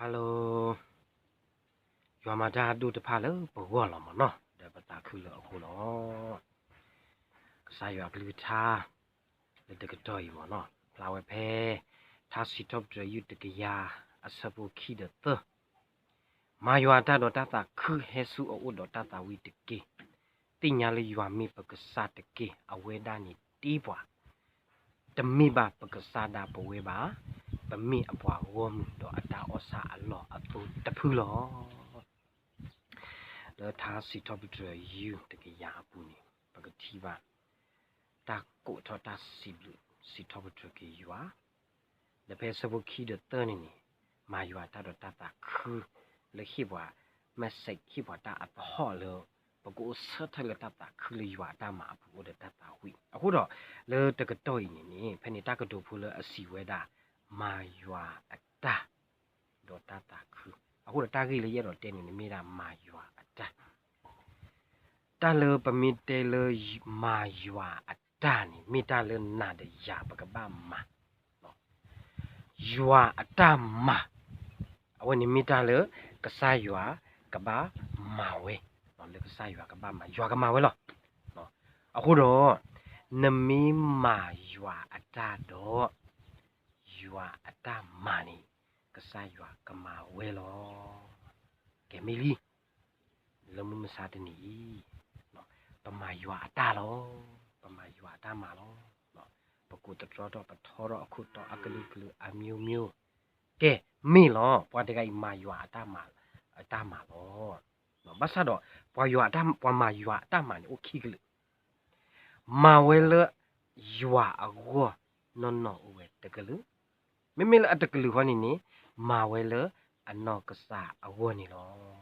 Hello, ယွၤမၤတၢ်အဒိၣ်တဖၣ်လၢပဂီၢ်လီၤမ့ၢ်နီၤ, ဒီးပသးခုလၢအဃိလီၤ. ကစၢ်ယွၤအကလုၢ်ကထါ လၢတကတီၢ်အံၤမ့ၢ်နီၤ, ဖျါဝဲဖဲ ထါစံးထီၣ်ပတြၢၤ ယုၢ်တကယၤ အဆၢဖိခံဒီးသၢ, မၤယွၤအတၢ်ဒီးတၢ်သးခု ဟဲဆူအအိၣ်ဒီးတၢ်သးဝံၣ်တက့ၢ်. သ့ၣ်ညါလၢယွၤမ့ၢ်ပကစၢ်တက့ၢ်. အဝဲဒၣ်န့ၣ်တ့ပှၤ, တမ့ၢ်ဘၣ်ပကစၢ်ဒၣ်ပဝဲဘၣ်, ပမ့ၢ်အပှၤဂီၢ်မုၢ်ဒီးအတၢ်အီၣ်ဆၣ်အလီၢ်အသိတဖုလီၤ. လၢထါစံးထီၣ်ပတြၢၤ ယုၢ်တကယၤအပူၤန့ၣ် ပကထံၣ်ဘၣ် တၢ်ကိးထီၣ်တၢ်စံးဘျုးစံးထီၣ်ပတြၢၤက့ၤယွၤ ဒီးဖဲဆၢဖိခံဒီးသၢန့ၣ်န့ၣ်, မၤယွၤအတၢ်ဒီးတၢ်သးခု လၢဟ့ၣ်ပှၤ message ဟ့ၣ်ပှၤတၢ်အသဟီၣ်လၢ ပကအိၣ်ဆၢထၢၣ်လၢတၢ်သးခုလၢယွၤအတၢ်မၤအပူၤအိၣ်ဒီးတၢ်သးဝံၣ်. အဃိဒီး လၢတကတီၢ်အံၤန့ၣ်န့ၣ် ဖဲန့ၣ်တၢ်ကတိၤဖိလၢအစံးဝဲဒၣ် မၤယွၤအတၢ် ဒီးတၢ်သးခု. အဃိဒီးတၢ်ဂ့ၢ်လၢယအဲၣ်ဒိးတဲန့ၣ်န့ၣ် မ့ၢ်ဒၣ်မၤယွၤအတၢ် တၢ်လၢပမ့ၢ်တဲလၢ မၤယွၤအတၢ်န့ၣ် မ့ၢ်တၢ်လၢနၤဒီးယၤပကဘၣ်မၤ, ယွၤအတၢ်မၤ, အဝဲန့ၣ်မ့ၢ်တၢ်လၢကစၢ်ယွၤကဘၣ်မၤဝဲ, လၢကစၢ်ယွၤကဘၣ်မၤ ယွၤကမၤဝဲလီၤ. အဃိဒီး နမ့ၢ်မၤယွၤအတၢ်ဒီး ယွၤအတၢ်မၤန့ၣ် ကစၢ်ယွၤကမၤဝဲလီၤ. ကဲမ့ၢ်လံ လၢမုၢ်မဆါတနံၤအံၤ ပမၤယွၤအတၢ်လီၤ. ပမၤယွၤအတၢ်မၤလီၤ. ပကိးသတြီထီၣ် ပထီထီၣ်အခိၣ်တီအကလုာ်ကလုာ် အမျိုးမျိုး, ကဲမ့ၢ်လီၤ. ပှၤတဂၤအံၤမၤယွၤအတၢ်မၤ, အတၢ်မၤလီၤ. ဘၣ်ဆၣ်ဒီး ပှၤယွၤ, ပှၤမၤယွၤအတၢ်မၤန့ၣ် အိၣ်ခံကလုာ်, မၤဝဲလၢယွၤအဂီၢ်နီၢ်နီၢ်အိၣ်ဝဲတကလုာ်, မ့မ့ၢ်လၢအတကလုာ်ဃီန့ၣ်န့ၣ် မၤဝဲလၢအနီၢ်ကစၢ်အဂီၢ်န့ၣ်လီၤ.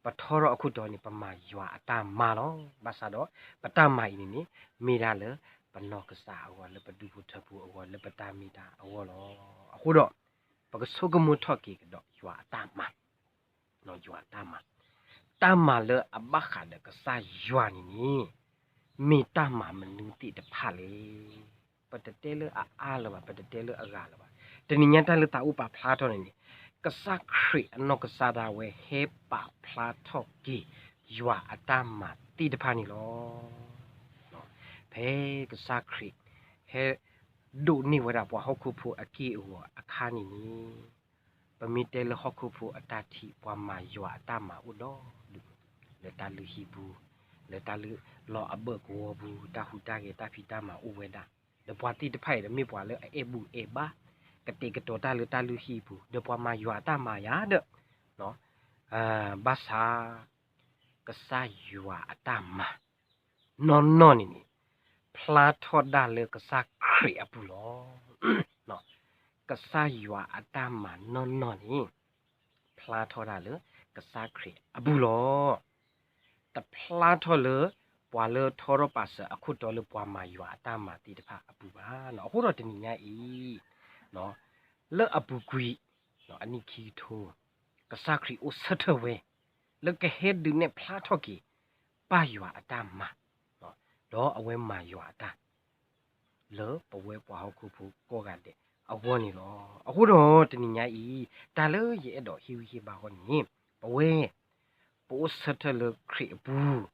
ပထီထီၣ်အခိၣ်တီန့ၣ် ပမၤယွၤအတၢ်မၤလီၤ. ဘၣ်ဆၣ်ဒီး ပတၢ်မၤအံၤန့ၣ်န့ၣ် မ့ၢ်ဒၣ်လၢပနီၢ်ကစၢ်အဂီၢ်, လၢပဒူဖိထၢဖိအဂီၢ်, လၢပတၢ်မ့ၢ်တၢ်အဂီၢ်လီၤ. အဃိဒီး ပကဆိကမိၣ်ထီၣ်က့ၤကဒီးယွၤအတၢ်မၤ, ယွၤအတၢ်မၤ, တၢ်မၤလၢအဘၣ်ဃးဒီးကစၢ်ယွၤန့ၣ်န့ၣ် မ့ၢ်တၢ်မၤမနုၤသ့ၣ်တဖၣ်လဲၣ်. ပတတဲလၢအအါလၢၤဘၣ်, ပတတဲလၢအဂၤလၢၤဘၣ်. တနံၤညါတၢ်လၢသးအိၣ်ပာ်ဖျါထီၣ်န့ၣ်န့ၣ် ကစၢ်ခရံာ်အနီၢ်ကစၢ်ဒၣ်ဝဲဟဲပာ်ဖျါထီၣ်က့ၤ ယွၤအတၢ်မၤသ့ၣ်တဖၣ်န့ၣ်လီၤ. ဖဲကစၢ်ခရံာ် ဟဲ ဒိးန့ၢ်ဝဲဒၣ်ပှၤဟီၣ်ခိၣ်ဖိအက့ၢ်အဂီၤအခါန့ၣ်န့ၣ်, ပမ့ၢ်တဲလၢဟီၣ်ခိၣ်ဖိအတၢ်ထံၣ် ပှၤမၤယွၤအတၢ်မၤအိၣ်ဒီဒူၣ်, လၢတၢ်လုၢ်ဟံၣ်ပူၤ, လၢတၢ်လုၢ်လီၢ်အဘၢၣ်ကဝီၤပူၤ တၢ်ဟူးတၢ်ဂဲၤတၢ်ဖံးတၢ်မၤအိၣ်ဝဲဒၣ်, ဒီးပှၤသ့ၣ်တဖၣ်အံၤဒီးမ့ၢ်ပှၤလၢအအဲၣ်ဘူၣ်အဲၣ်ဘါ, ကတဲာ်ကတီၤတၢ်လၢတၢ်လုၢ်ဟံၣ်ပူၤ, ဒီးပှၤမၤယွၤအတၢ်မၤယၤဒီး, ဘၣ်ဆၣ် ကစၢ်ယွၤအတၢ်မၤ နီၢ်နီၢ်န့ၣ်န့ၣ် ဖျါထီၣ်ဒၣ်လၢကစၢ်ခရံာ်အပူၤလီၤ. ကစၢ်ယွၤအတၢ်မၤနီၢ်နီၢ်န့ၣ် ဖျါထီၣ်ဒၣ်လၢကစၢ်ခရံာ်အပူၤလီၤ. တဖျါထီၣ်လၢ ပှၤလၢထီထီၣ်ပာ်စၢၤအခိၣ်တီလၢပှၤမၤယွၤအတၢ်မၤသ့ၣ်တဖၣ်အပူၤဘၣ်. အဃိဒီးတနံၤညါအံၤ လၢအပူၤကွံာ် အနံၣ်ခံကထိ ကစၢ်ခရံာ်အိၣ်ဆၢထၢၣ်ဝဲ လၢကဟဲဒုးနဲၣ်ဖျါထီၣ်က့ၤ ပၢ်ယွၤအတၢ်မၤ, ဒီးအဝဲမၤယွၤအတၢ် လၢပဝဲပှၤဟီၣ်ခိၣ်ဖိကိးဂၤဒဲးအဂီၢ်န့ၣ်လီၤ. အဃိဒီးတနံၤညါအံၤ တၢ်လၢယအဲၣ်ဒိးဟ့ၣ်ဂံၢ်ဟ့ၣ်ဘါအဂီၢ်န့ၣ် ပဝဲ ပအိၣ်ဆၢထၢၣ်လၢခရံာ်အပူၤ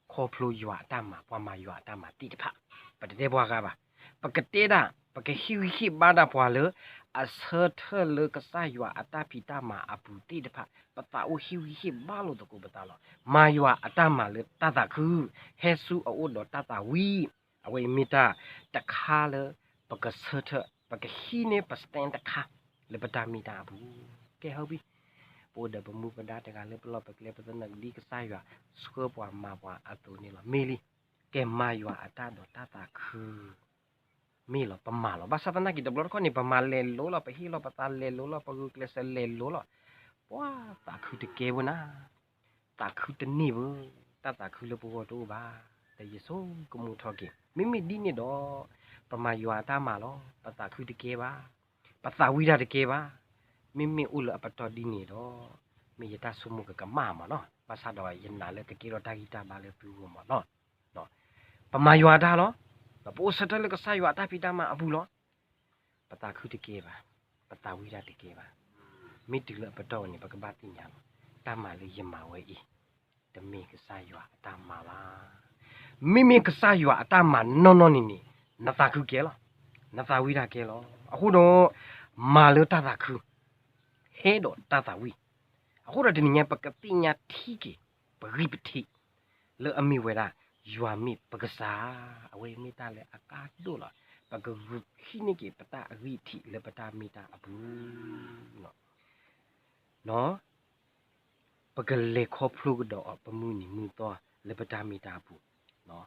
ခီဖျိယွၤအတၢ်မၤ ပှၤမၤယွၤအတၢ်မၤသ့ၣ်တဖၣ်, ပတတဲပှၤဂၤဘၣ်. ပကတဲဒၣ် ပကဟ့ၣ်ဂံၢ်ဟ့ၣ်ဘါဒၣ်ပှၤလၢ အဆၢထၢၣ်လၢကစၢ်ယွၤအတၢ်ဖံးတၢ်မၤအပူၤသ့ၣ်တဖၣ် ပသးအိၣ်ဟ့ၣ်ဂံၢ်ဟ့ၣ်ဘါလိာ်သကိးပသးလီၤ. မၤယွၤအတၢ်မၤလၢတၢ်သးခု, ဟဲဆူအအိၣ်ဒီးတၢ်သးဝံၣ်, အဝဲအံၤမ့ၢ်တၢ်တခါလၢ ပကဆၢထၢၣ် ပကဟံးန့ၢ်ပ stand တခါ လၢပတၢ်မ့ၢ်တၢ်အပူၤ, ကဲဟီဘံၣ် ပအိၣ်ဒီးပမူပဒါတဂၤလၢပလီၢ်ပကျဲ ပသနာ်က့ဒ်ကစၢ်ယွၤဆှၢပှၤမၤပှၤအသိးန့ၣ်လီၤ. မ့ၢ်လံ, ကဲမၤယွၤအတၢ်ဒီးတၢ်သးခု မ့ၢ်လီၤ ပမၤလီၤ. ဘၣ်ဆၣ်သနာ်က့တဘျီတခီၣ်န့ၣ် ပမၤလဲၤလိၤလီၤ, ပဟ့ၣ်လီၤပသးလဲၤလိၤလီၤ, ပဂုာ်ကျဲးစၢးလဲၤလိၤလီၤ, ပှၤသးခုတကဲဘၣ်နၤ, သးခုတန့ၢ်ဘၣ်, တၢ်သးခုလၢပဂီၢ်တအိၣ်ဘၣ်. ဒီးယဆိကမိၣ်ထီၣ်က့ၤ မ့မ့ၢ်ဒ်န့ၣ်ဒီး ပမၤယွၤအတၢ်မၤလီၤ, ပသးခုတကဲဘၣ်, ပသးဝံၣ်တၢ်တကဲဘၣ်. မ့မ့ၢ်အိၣ်လၢအပတီၢ်ဒ်န့ၣ်ဒီး မ့ၢ်ယတၢ်ဆိကမိၣ်ကကမၣ်မးနီၤ. ဘၣ်ဆၣ်ဒီးယနာ်လၢကကဲထီၣ်တၢ်ဂံၢ်တၢ်ဘါလၢသုဂီၢ်မးနီၤ. ပမၤယွၤအတၢ်လီၤ, ပအိၣ်ဆၢထၢၣ်လၢကစၢ်ယွၤအတၢ်ဖံးတၢ်မၤအပူၤလီၤ. ပသးခုတကဲဘၣ်, ပသးဝံၣ်တၢ်တကဲဘၣ်. မ့ၢ်တုၤလၢအပတီၢ်ဝဲန့ၣ် ပကဘၣ်သ့ၣ်ညါလီၤ. တၢ်မၤလၢယမၤဝဲအံၤ တမ့ၢ်ကစၢ်ယွၤအတၢ်မၤဘၣ်. မ့မ့ၢ်ကစၢ်ယွၤအတၢ်မၤနီၢ်နီၢ်န့ၣ်န့ၣ် နသးခုကဲလီၤ. နသးဝံၣ်တၢ်ကဲလီၤ. အဃိဒီး မၤလၢတၢ်သးခု ဟဲဒီးတၢ်သးဝံၣ်. အဃိဒီးတနံၤညါ ပကသ့ၣ်ညါထံက့ၤ ပဂံၢ်ပထံး လၢအမ့ၢ်ဝဲဒၣ် ယွၤမ့ၢ်ပကစၢ်, အဝဲမ့ၢ်တၢ်လၢအကါဒိၣ်လီၤ. ပကဂုာ်ခံန့ၢ်က့ၤပတၢ်အဂံၢ်ထံးလၢပတၢ်မ့ၢ်တၢ်အပူၤ ပကလဲၤခီဖျိကဒီးအီၤ ပမုၢ်နံၤမုၢ်သီလၢပတၢ်မ့ၢ်တၢ်အပူၤ.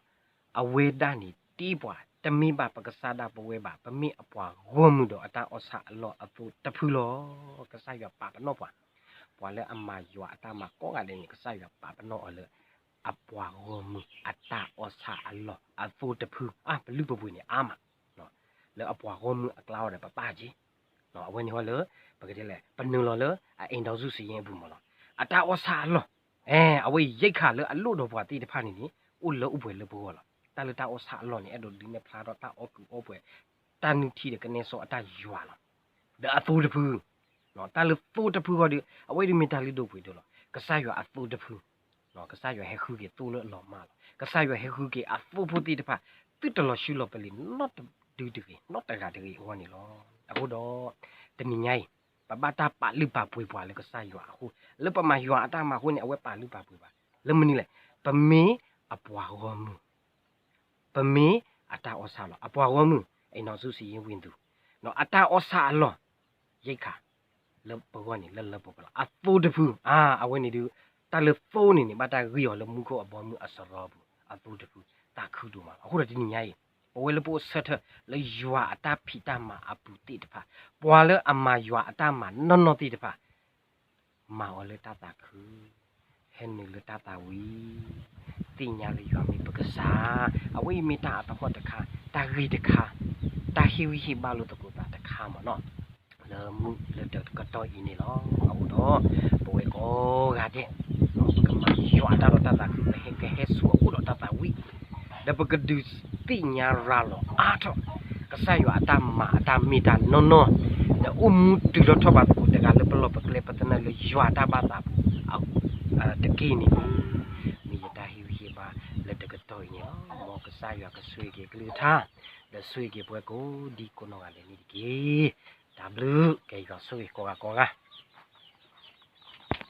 အဝဲဒၣ်န့ၣ်တ့ပှၤ တမ့ၢ်ဘၣ်ပကစၢ်ဒၣ်ပဝဲဘၣ်, ပမ့ၢ်အပှၤဂီၢ်မုၢ်ဒီးအတၢ်အီၣ်ဆၣ်အလီၢ်အသိတဖုလီၤ. ကစၢ်ယွၤပာ်ပနီၣ်ပှၤ, ပှၤလၢအမၤယွၤအတၢ်မၤကိးဂၤဒဲးန့ၣ် ကစၢ်ယွၤပာ်ပနီၣ်အီၤလၢ အပှၤဂီၢ်မုၢ်အတၢ်အီၣ်ဆၣ်အလီၢ်အသိတဖု, အါ ပလုၢ်ပပှ့ၤန့ၣ်အါမး, လၢအပှၤဂီၢ်မုၢ်အကျါအီၤဒီးပပာ်က့ၤ, အဝဲန့ၣ်ဟီလၢ ပကတဲလဲၣ် ပနုာ်လီၤလၢအအိမ်ထောင်စုစာရင်းအပူၤမးလီၤ. အတၢ်အီၣ်ဆၣ်အလီၢ်, အဲ အဝဲအံၤရိက္ခာလၢအလိၣ်ဒီးပှၤသ့ၣ်တဖၣ်န့ၣ်န့ၣ် အိၣ်လၢအိၣ်ပှဲၤလၢပဂီၢ်လီၤ. တၢ်လၢတၢ်အီၣ်ဆၣ်အလီၢ်န့ၣ် အဲၣ်ဒိးဒုးနဲၣ်ဖျါထီၣ်တၢ်အီၣ်ကုာ်အီပှဲၤ, တၢ်နုၢ်ထံဒီးကနဲစီအတၢ်ယွၤလီၤ. ဒီးအသိတဖု, တၢ်လၢသိတဖုဃီဒီး အဝဲဒၣ်မ့ၢ်တၢ်လုၢ်ဒိၣ်ပှ့ၤဒိၣ်လီၤ. ကစၢ်ယွၤအသိတဖု, ကစၢ်ယွၤဟဲဃုက့ၤသိလၢအလီၤမၢ်လီၤ. ကစၢ်ယွၤဟဲဃုက့ၤအသိဖိသ့ၣ်တဖၣ် သုတလီၤဆူလီၤပလ့ၤနီတဒုတဂ့ၤ, နီတဂၤတဂ့ၤအဂီၢ်န့ၣ်လီၤ. အဃိဒီး တနံၤညါအံၤ ပဘၣ်တၢ်ပာ်လုၢ်ပာ်ပှ့ၤပှၤလၢကစၢ်ယွၤအဃိ, လၢပမၤယွၤအတၢ်မၤအဃိန့ၣ် အဝဲပာ်လုၢ်ပာ်ပှ့ၤဘၣ်. လၢမနုၤလဲၣ်, ပမ့ၢ်အပှၤဂီၢ်မုၢ်, ပမ့ၢ်အတၢ်အီၣ်ဆၣ်လီၤ. အပှၤဂီၢ်မုၢ် အိမ်ထောင်စုစာရင်းဝင်သူ, အတၢ်အီၣ်ဆၣ်အလီၢ် ရိက္ခာ လၢပဂီၢ်န့ၣ် လၢလၢပှဲၤပှဲၤလီၤ. အသိတဖု, အါ အဝဲန့ၣ်ဒုး တၢ်လၢသိန့ၣ်န့ၣ် ဘၣ်တၢ်ဂံၢ်အီၤလၢမူခိၣ်အဘီအမုၢ်အစရီပူၤ, အသိတဖု, တၢ်ခုဒိၣ်မးလီၤ. အဃိဒီးတနံၤညါအံၤ ပဝဲလၢပအိၣ်ဆၢထၢၣ်လၢယွၤအတၢ်ဖံးတၢ်မၤအပူၤသ့ၣ်တဖၣ်, ပှၤလၢအမၤယွၤအတၢ်မၤနီၢ်နီၢ်သ့ၣ်တဖၣ် မၤအီၤလၢတၢ်သးခု, ဟဲနုာ်လၢတၢ်သးဝံၣ်, သ့ၣ်ညါလၢယွၤမ့ၢ်ပကစၢ်, အဝဲအံၤမ့ၢ်တၢ်အသဟီၣ်တခါ, တၢ်ဂ့ၤတခါ, တၢ်ဟ့ၣ်ဂံၢ်ဟ့ၣ်ဘါလိာ်သကိးသးတခါမးနီၤ, လၢမုၢ်လၢတကတီၢ်အံၤန့ၣ်လီၤ. အဃိဒီး ပဝဲကိးဂၤဒဲး ပကမၤယွၤအတၢ်ဒီးတၢ်သးခု, ပဟဲကဟဲဆူအအိၣ်ဒီးတၢ်သးဝံၣ်, ဒီးပကဒုးသ့ၣ်ညါရၤလီၤအါထီၣ် ကစၢ်ယွၤအတၢ်မၤအတၢ်မ့ၢ်တၢ်နီၢ်နီၢ်, ဒီးအိၣ်မူတုၤထီၣ်ထီၣ်ဘၣ်သကိးတဂၤလၢပလီၢ်ပကျဲပသနၢၣ်လၢယွၤတၢ်ဘၣ်သးပူၤ တက့ၢ်န့ၣ်, မ့ၢ်ယတၢ်ဟ့ၣ်ဂံၢ်ဟ့ၣ်ဘါလၢတကတီၢ်အံၤန့ၣ်လီၤ. မ်ကစၢ်ယွၤကဆိၣ်ဂ့ၤက့ၤအကလုၢ်ကထါ, ဒီးဆိၣ်ဂ့ၤက့ၤပှၤကိးဒံကိးနီၢ်ဂၤဒဲးန့ၣ်တက့ၢ်. တၢ်ဘျုး, ကဲယွၤဆိၣ်ဂ့ၤကိးဂၤကိးဂၤ